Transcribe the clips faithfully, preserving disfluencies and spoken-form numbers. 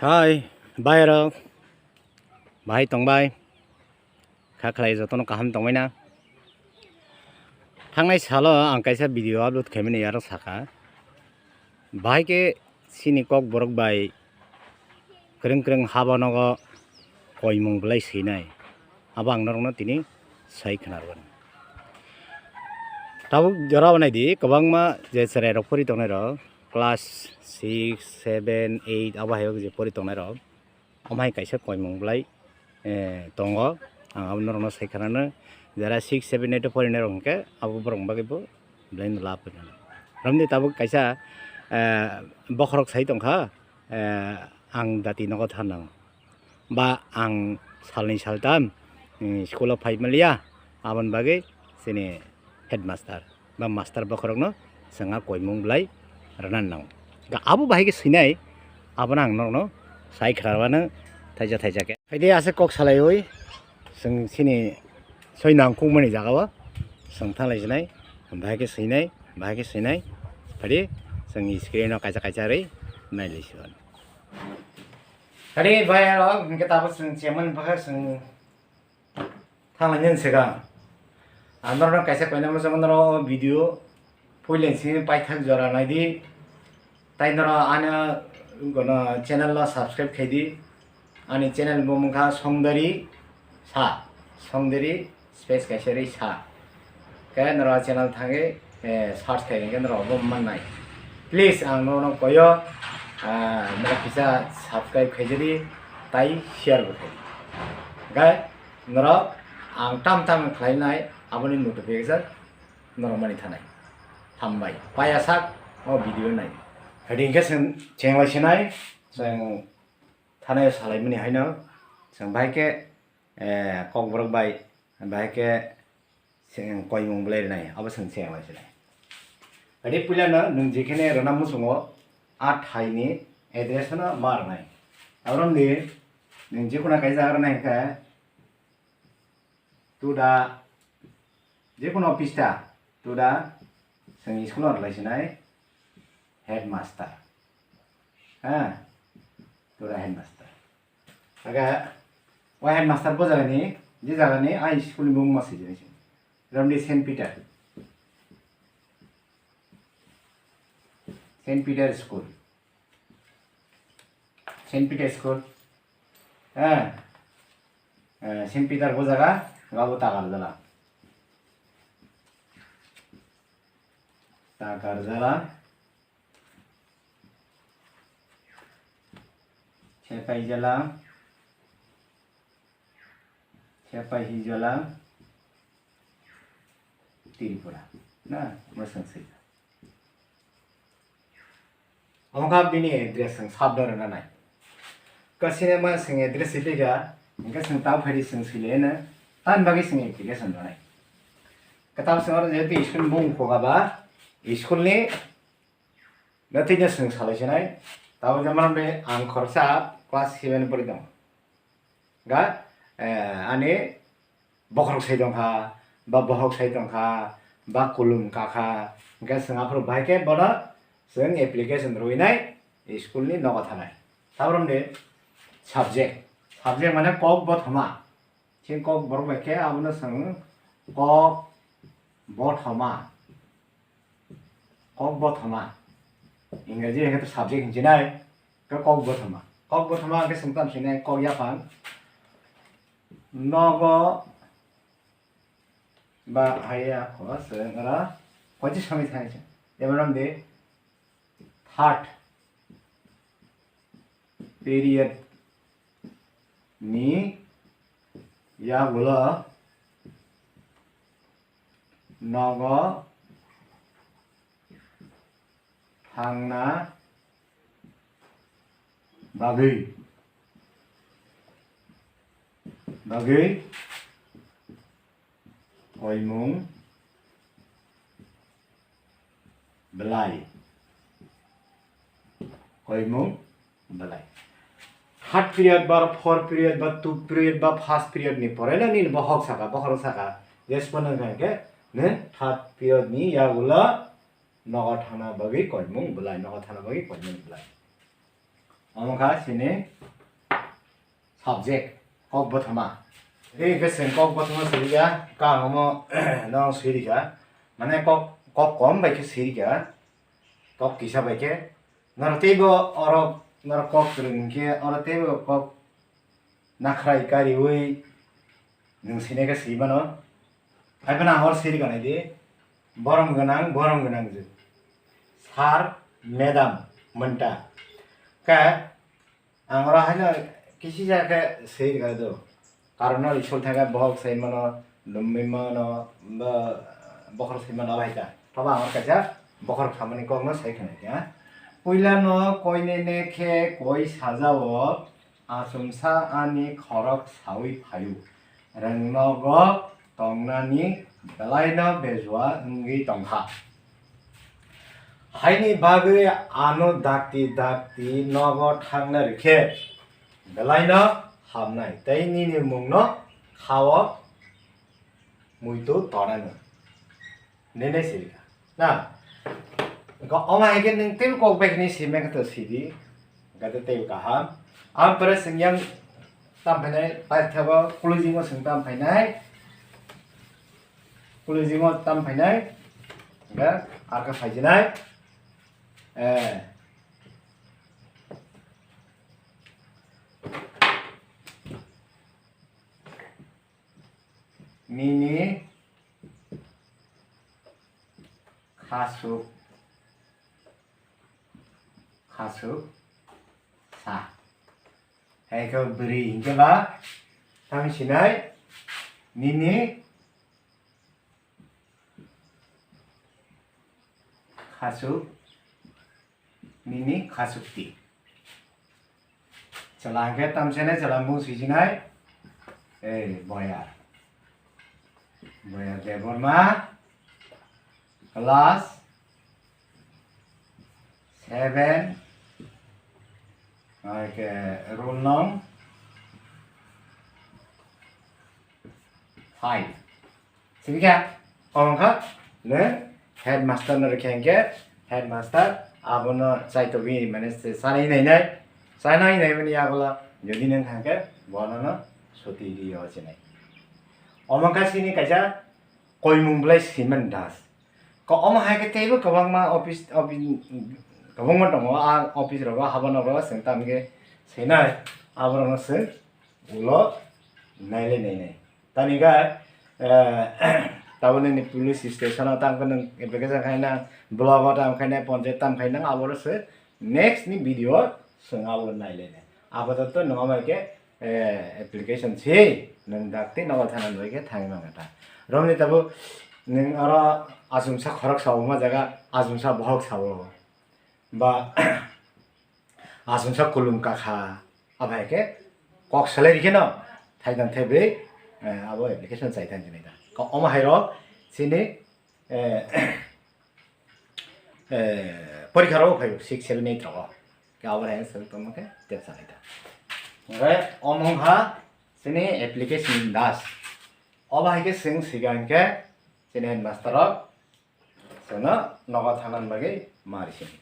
Hai, bhai rok, bahai tongbai, kha khlai jotono kaham tongbai na. Thangnai salo ang kaisa video upload khaimani aro saka, bahai khe chini kok borok bai kwrwng kwrwng haba nogo koimung belai swinai, abo ang norokno tini sai khwnarwani. Tabuk jora o naidi, kwbangma je cherai rok pori tongnai rok, class six, seven, eight abo hai o je pori tongnai rok, omo hai kaisa koimung belai, eh, tongo. Ang abo norokno sai khwnano, jara six, seven, eight o porinai rok hwnkhe abo borok bagwi bo belai no lab rwkha. Romdi tabuk kaisa, eh, bokhorok sai tongkha, eh, ang dati nogo thanang. Ba ang salni saltam, eh, school o phai manliya, aboni bagwi chini headmaster ba master bokhorokno chwng a koimung belai rwna nango. Ga abo bahai khe swinai, abono ang norokno sai khwnarwano thaisa thaisa khe. Phaidi ase kok salaiwi chwng chini soi nangkukmani jagao chwng thanglai sinai, bahai khe swinai, bahai khe swinai. Phaidi chwng screen o kaisa kaisa rwi nailai siwan. Kari bhai rok, hingke tabuk chwng chemani bagwi chwng thanglainani swkang. Ang norokno kaisa koinai muchungo norok o video puileng simi paithak jora naidi. Tai norok ano gono channel no subscribe khaidi. Ani channel bo wngkha Songdari Sa, Songdari space kaisa ri sa. Khe norok channel thangwi, eh, search khai hwnkhe norok bo mannai. Please ang norokno koyo, ah, norok kisa subscribe khaijadi tai share bo khai. Hwnkhe norok ang tam tam khlainai aboni notification norok mani thanai. Hambai. Paya sak o video nai. Hadi hwnkhe chwng chenglai sinai, chwng thanai salaimani haino chwng bahai khe, eh, kokborok bai bahai khe chwng koimung belai rwnai, abo chwng se bai chwrai. Adi puilano nwng jekhene rwna muchungo, a thaini address no ma rwnai. Abromni nwng jekhuna kaisa rwnai hwnkhe to the jekhunu office ta to the chwng school no rwlai sinai headmaster. Ha? To the headmaster. Aga, o headmaster bo jagani, je jagani a school ni bumung ma swijini se. Romdi Saint Peter. Saint Peter School. Saint Peter School. Eh, eh, Saint Peter bo jaga, gabo Takarjala. Takarjala. Sepaijala. Sepai hijala Tripura. Na, mwsang swi. Omo kha bini address ang sabda rwna nai. Kasine ma sing address sipika, hingke sing tau phaidi sing sile na, tan bagi sing application rwnai. Katam sing oro jehetu school bung khoga ba, school ni Natino sing salai sinai, tabo jemon de ang khoroksa class seven pori tongo. Ga, eh, ani bokhorok sai tongkha, ba bohok sai tongkha, ba kulum kakha, hingke sing aphuru bahai khe bono sing application rwinai school ni nogo thanai. Tabrom de subject, subject mane kok bothoma. Chini kok borok bai khe abono chwng kok bothoma. Kok bothoma. Ingreji hai khe to subject hinwi sinai. Khe kok bothoma. Kok bothoma hwnkhe chwng tamo sinai kok yaphang. Nogo ba haiya kho chwng oro poito samwi thani se. Jemon di third period ni yagulo nogo thangna bagwi, bagwi koimung belai. Koimung belai. Third period ba fourth period ba two period ba first period ni pore no nini bohok saka, bokhorok saka, je sipano hwnkha hwnkhe, ne third period ni yagulo nogo thangna bagwi koimung belai, nogo thangna bagwi koimung belai. Omo kha chini subject, kok bothoma. Tei hwnkhe chwng kok bothoma siriya, kang omo nong sirikha. Mane kok, kok kom bai khe sirikha. Kok kisa bai khe. Noro teibo oro, noro kok kwrwng hinkhe oro teibo kok nakhrai kariwi nwng sinai khe swi mano. Haiphano ang oro siri ganaidi, borom gwnang, borom gwnang jwk. Sir, madam, mwta. Khe ang oro haino kisisa khe siri ganaidi. Karon no school thangkhe bohok sai mano, lumui mano, bo-, bokhorok sai mano, abo hai ta. Thoba ang oro kaisa bokhorok samani kokno sai khna khe, ha? Puila no koinene khe koi sajao, achomsa ani khorok saui phaio. Rwng nogo tongnani belaino bejua wngwi tongkha. Haini bagwi ano dakti dakti nogo thangna rwkhe belaino hamnai tei nini mungno khao muitu tonanw. Nene sirikha. Na? Ga oma hai khe nwng teibo kok bai khni sima khe to sidi. Ga to teibo kaham. Ang pore swngyang tam phainai, paithabo closing o swng tam phainai. Closing o tam phainai. Ga arka phaijinai. Eh. Nini khasuk, khasuk sa. Hai khe bwrwi hinkhe ba tamo sinai nini khasuk, nini khasukti. Chwla hwnkhe tamsene chwla mung swijinai. Ei, Boyar. Boyar Debbarma. Class seven. Hai khe roll nong five. Sini kha, omo kha, nw headmaster no rwkha hinkhe, headmaster abono chaitogwi mane se sanai nainai, sanai naimani yagulo jodi nw thangkhe bono no suti rio sinai. Omo kha sini kaisa koimung belai Siman Das. Ko omo hai khe teibo kwbangma office, office, kwbangma tongo, a office rogo, haba nogo chwng tamkhe sinai, aborokno chwng ulo nailai nainai. Tani ga, eh, tabuk nini police station o tamo khe nwng application khai nang, block o tamo khai nang, panchayat tamo khai nang, aboro se next ni video o chwng abo nailai nai. Apatatto nwng omo hai khe, eh, application se nwng dakti nogo thana bai khe thangwi mangkha ta. Romni tabuk nwng oro achomsa khorok sao ma jaga, achomsa bohok sao ba achomsa kulum kakha, abo hai khe kok salai rikhe no, thaidam thaibrwi, eh, abo application chai thang jinai da. Ko omo hai rok chini, eh, eh, porikha rok phai six, seven, eight rok. Ke abo hai sel tongma khe tep sanai da. Hingke omo wngkha chini application Das. Obo hai khe chwng siga hingke chini headmaster rok chwngno nogo thangna bagwi mari sini.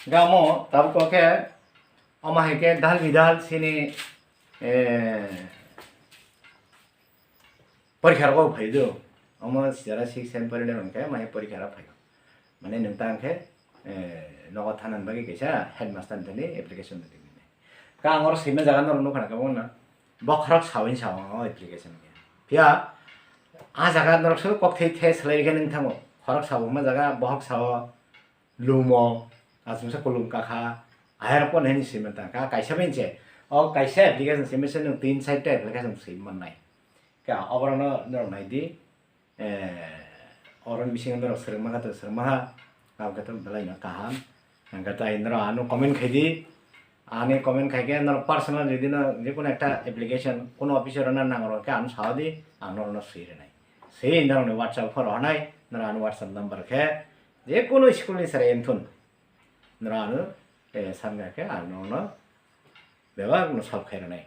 Gamo tabuk khe omo hai khe dal bidal sini, eh, porikha rok phai do. Omo jara six seven pori le hwnkhe mai porikha rok phai. Mane nwng tang khe, eh, nogo thana bagwi kaisa headmaster ni thani application rwdi. Ka ang oro swima jaga norok nukha na kwbangma. Bokhorok sawini sao ang o application khe. Phiya, a jaga norok se kok thai the salai khe nwng thango. Khorok sao hwnma jaga, bohok sao, lumo, achomsa kulum kakha, aherok pono hini swima tang kha. Kaisa bai se, o kaisa application swima se nwng tin side ta application swima mannai. Khe oborokno norok nai di. Eh, oro ni bisingo norok swrwngma kha to swrwngma ha, abo khe to belai no kaham. Hwnkhe tai norok ano comment khai di, ani comment khai khe norok personal, jodi no jekunu ekta application kuno office rok no nang rok khe ano sao di, ang norok no swi rwnai. Swi norok ni WhatsApp phone rok hanai, norok ano WhatsApp number khe jekunu school ni chwrai wngthun, norok ano, eh, san kha khe ang norok no bebak no solve khai rwnai.